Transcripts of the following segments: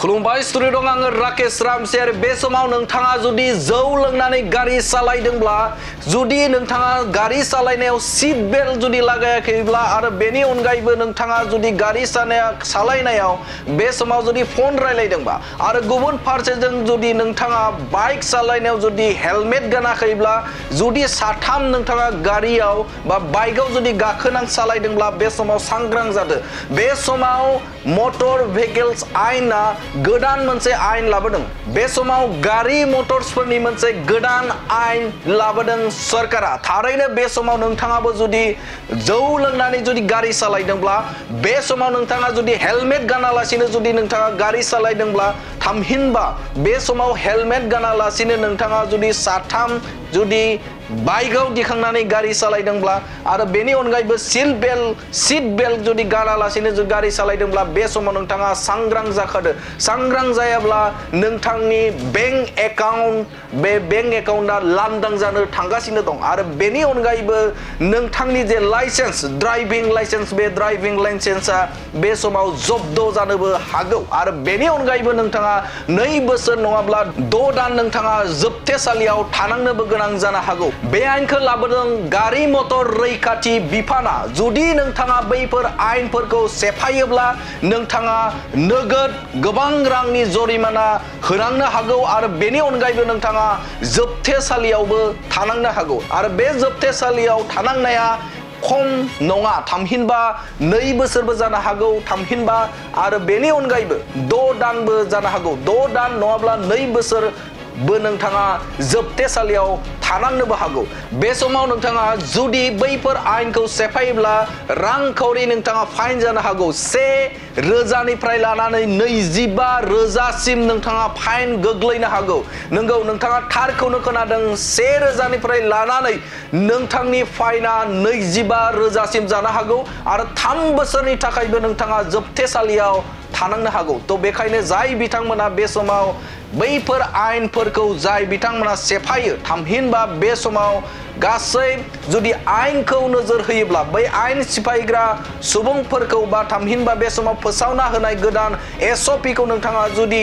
खुलुमबाय स्टुडिअ दं आङो राकेश रामसि आरो बे समाव नोंथाङा जुदि जौ लोंनानै गारि सालायदोंब्ला जुदि नोंथाङा गारि सालायनायाव सीट बेल्ट जुदि लागायाखैब्ला आरो बेनि अनगायैबो नोंथाङा जुदि गारि सालायनायाव बे समाव जुदि फन रायलायदोंबा आरो गुबुन फारसेजों जुदि नोंथाङा बाइक सालायनायाव जुदि हेलमेट गानाखैब्ला जुदि साथाम नोंथाङा गारियाव बा बाइकआव जुदि गाखोनां सालायदोंब्ला बे समाव सांग्रां जादो बे समाव मटर भेहिकल्स आयेना गोदान मोनसे आयेन लाबोदों बे समाव गारि मटर्सफोरनि मोनसे गोदान आयेन लाबोदों सरकारा थारैनो बे समाव नोंथाङाबो जुदि जौ लोंनानै जुदि गारि सालायदोंब्ला बे समाव नोंथाङा जुदि हेलमेट गानालासिनो जुदि नोंथाङा गारि सालायदोंब्ला थामहिनबा बे समाव हेलमेट गानालासिनो नोंथाङा जुदि साथाम जुदि बाइकआव दिखांनानै गारि सालायदोंब्ला आरो बेनि अनगायैबो सीट बेल्ट जुदि गानालासिनो गारि सालायदोंब्ला बे समाव नोंथाङा सांग्रां जाखादो सांग्रां जायाब्ला नोंथांनि बेंक एकाउन्टआ लांदां जानो थांगासिनो दं आरो बेनि अनगायैबो नोंथांनि जे लाइसेन्स ड्राइभिं लाइसेन्स बे ड्राइभिं लाइसेन्सआ बे समाव जब्द जानोबो हागौ आरो बेनि अनगायैबो नोंथाङा 2 बोसोर नङाब्ला 6 दान नोंथाङा जोबथेसालियाव थानांनोबो गोनां जानो हागौ बे आयेनखौ लाबोदों गारि मटर रैखाथि बिफाना जुदि नोंथाङा बैफोर आयेनफोरखौ सेफायोब्ला नोंथाङा नोगोद गोबां रांनि जरिमाना होनांनो हागौ आरो बेनि अनगायैबो नोंथाङा जोबथेसालियावबो थानांनो हागौ आरो बे जोबथेसालियाव थानांनाया खम नङा थामहिनबा 2 बोसोरबो जानो हागौ थामहिनबा आरो बेनि अनगायैबो 6 दानबो जानो हागौ 6 दान नङाब्ला 2 बोसोरबो नोंथाङा जोबथेसालियाव थानांनोबो हागौ बे समाव नोंथाङा जुदि बैफोर आयेनखौ सेफायोब्ला रांखावरि नोंथाङा फाइन जानो हागौ 1,000 निफ्राय लानानै 25,000सिम नोंथाङा फाइन गोग्लैनो हागौ नंगौ नोंथाङा थारखौनो खोनादों 1,000 निफ्राय लानानै नोंथांनि फाइना 25,000सिम जानो हागौ आरो 3 बोसोरनि थाखायबो नोंथाङा जोबथेसालियाव थानांनो हागौ तो बेखायनो जाय बिथांमोना बे समाव बैफोर आयेनफोरखौ जाय बिथांमोना सेफायो थामहिनबा बे समाव गासै जुदि आयेनखौ नोजोर होयोब्ला बै आयेन सिफायग्रा सुबुंफोरखौ बा थामहिनबा बे समाव फोसावना होनाय गोदान SOP खौ नोंथाङा जुदि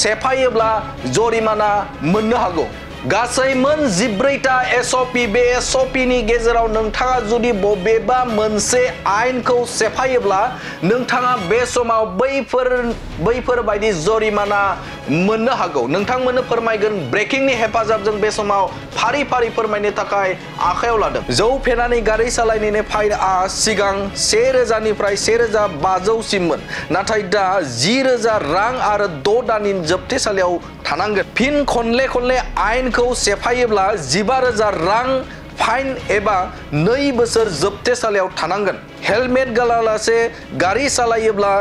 सेफायोब्ला जरिमाना मोननो हागौ गासै मोन 14टा SOP बे SOP नि गेजेराव नोंथाङा जुदि बबेबा मोनसे आयेनखौ सेफायोब्ला नोंथाङा बे समाव बैफोर बायदि जरिमाना मोननो हागौ नोंथांमोननो फोरमायगोन ब्रेकिंनि हेफाजाबजों बे समाव फारि फारि फोरमायनो थाखाय आखायाव लादों जौ फेनानै गारि सालायनायनि फाइनआ सिगां 1,000 निफ्राय 1,500सिममोन नाथाय दा 10,000 रां आरो 6 दाननि जोबथेसालियाव थानांगोन फिन खनले आयेनखौ सेफायोब्ला 15,000 रां फाइन एबा 2 बोसोर जोबथेसालियाव थानांगोन हेलमेट गालालासे गारि सालायोब्ला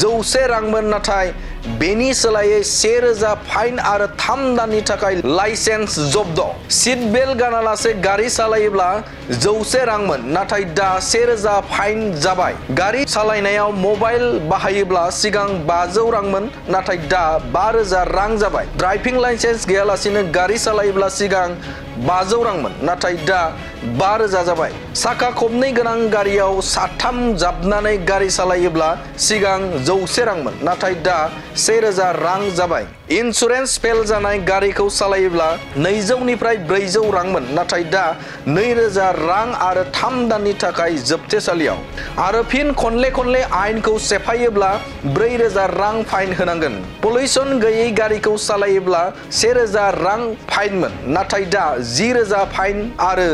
100 रांमोन नाथाय बेनि सोलायै 1,000 फाइन आरो 3 दाननि थाखाय लाइसेन्स जब्द सीट बेल्ट गानालासे गारि सालायोब्ला 100 रांमोन नाथाय दा 1,000 फाइन जाबाय गारि सालायनायाव मबाइल बाहायोब्ला सिगां 500 रांमोन नाथाय दा 5,000 रां जाबाय ड्राइभिं लाइसेन्स गैयालासिनो गारि सालायोब्ला सिगां 500 रांमोन नाथाय दा 5,000 जाबाय साखा खबनै गोनां गारियाव साथाम जाबनानै गारि सालायोब्ला सिगां 100 रांमोन नाथाय दा 1,000 रां जाबाय इन्सुरेन्स फेल जानाय गारिखौ सालायोब्ला 200 निफ्राय 400 रांमोन नाथाय दा 2,000 रां आरो 3 दाननि थाखाय जोबथेसालियाव आरो फिन खनले आयेनखौ सेफायोब्ला 4,000 रां फाइन होनांगोन पलिउसन गैयै गारिखौ सालायोब्ला 1,000 रां फाइनमोन नाथाय दा 10,000 फाइन आरो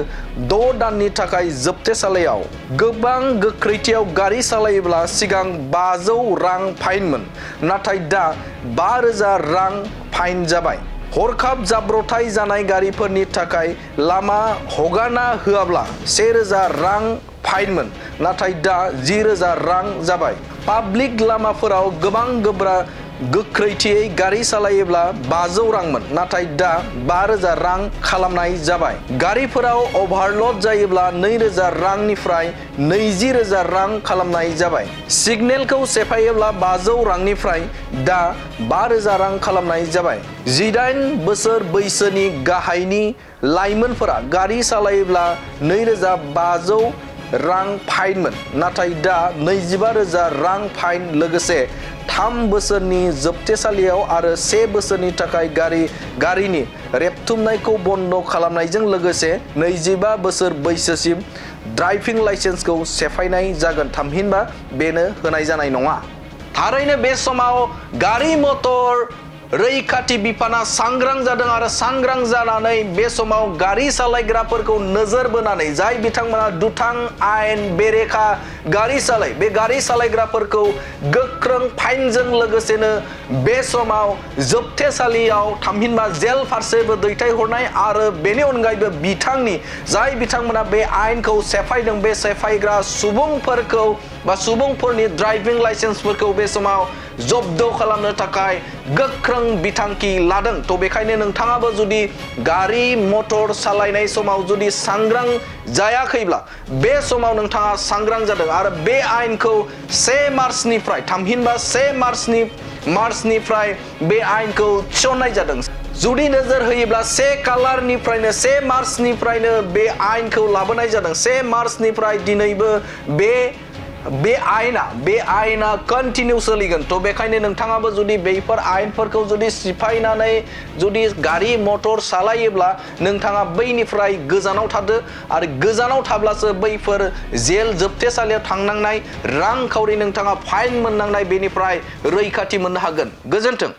6 दाननि थाखाय जोबथेसालियाव गोबां गोख्रैथियाव गारि सालायोब्ला सिगां 500 रां फाइनमोन नाथाय दा 5,000 रां फाइन जाबाय हरखाब जाब्रथाय जानाय गारिफोरनि थाखाय लामा हगारना होआब्ला 1,000 रां फाइनमोन नाथाय दा 10,000 रां जाबाय पाब्लिक लामाफोराव गोबां गोख्रैथियै गारि सालायोब्ला 500 रांमोन नाथाय दा 5,000 रां खालामनाय जाबाय गारिफोराव अभारल'ड जायोब्ला 2,000 रांनिफ्राय 20,000 रां खालामनाय जाबाय सिगनेलखौ सेफायोब्ला 500 रांनिफ्राय दा 5,000 रां खालामनाय जाबाय 18 बोसोर बैसोनि गाहायनि लाइमोनफोरा गारि सालायोब्ला 2,500 रां फाइनमोन नाथाय दा 25,000 रां फाइन लोगोसे 3 बोसोरनि जोबथेसालियाव आरो 1 बोसोरनि थाखाय गारिनि रेबथुमनायखौ बन्द खालामनायजों लोगोसे 25 बोसोर बैसोसिम ड्राइभिं लाइसेन्सखौ सेफायनाय जागोन थामहिनबा बेनो होनाय जानाय नङा। थारैनो बे समाव गारि मटर रैखाथि बिफाना सांग्रां जादों आरो सांग्रां जानानै बे समाव गारि सालायग्राफोरखौ नोजोर बोनानै जाय बिथांमोना दुथां आयेन बेरेखा गारि सालाय बे गारि सालायग्राफोरखौ गोख्रों फाइनजों लोगोसेनो बे समाव जोबथेसालियाव थामहिनबा जेल फारसेबो दैथायहरनाय आरो बेनि अनगायैबो जाय बिथांमोना बे आयेनखौ सेफायदों बे सेफायग्रा सुबुंफोरखौ बा सुबुंफोरनि ड्राइभिं लाइसेन्सफोरखौ बे समाव जब्द खालामनो थाखाय गोख्रों बिथांखि लादों। तो बेखायनो नोंथाङाबो जुदि गारि मटर सालायनाय समाव जुदि सांग्रां जायाखैब्ला बे समाव नोंथाङा सांग्रां जादों आरो बे आयेनखौ 1 मार्चनिफ्राय थामहिनबा 1 मार्चनिफ्राय बे आयेनखौ थिसननाय जादों। जुदि नोजोर होयोब्ला 1 मार्चनिफ्रायनो बे आयेनखौ लाबोनाय जादों। 1 मार्चनिफ्राय दिनैबो बे आयेना कन्टिनिउ सोलिगोन। तो बेखायनो नोंथाङाबो जुदि बेफोर आयेनफोरखौ जुदि सिफायनानै जुदि गारि मटर सालायोब्ला नोंथाङा बैनिफ्राय गोजानाव थादो आरो गोजानाव थाब्लासो बैफोर जेल जोबथेसालियाव थांनांनाय रांखावरि नोंथाङा फाइन मोननांनाय बेनिफ्राय रैखाथि मोननो हागोन। गोजोन्थों।